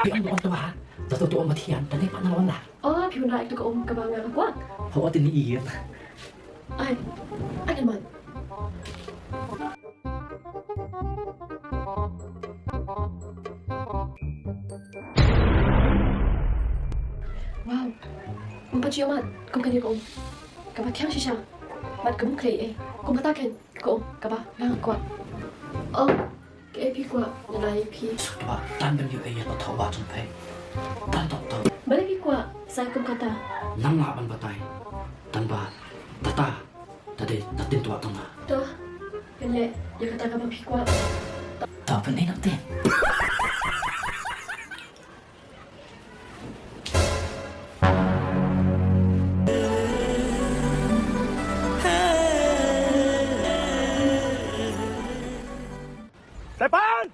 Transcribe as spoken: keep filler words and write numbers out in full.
Phi ong ba ong to ba ha. Da to to ong ba thian, da ne pat na wan la. Oh, phi wan la ek to ka um kaba nga kwah. Ho tin ni iet. Ai, ai kan man. Wow. Ym pat ju ïoh mad kum kane ka um. Kaba thiang shisha. Bad ka bun khlei eh. Kum kata kein ka um kaba nga kwah. Oh, kaei phi kwah nga la ai ïa phi? Suk to ba tang ban ïoh ei ïa ka thoh ba jong phi. Tang to to. Balei phi kwah sa kum kata? Nang lah ban batai. Tang ba tata. Ta dei na tin tuah tang na. To, phin leh ïa kata kaba phi kwah. To phin leh na tin. Sepan!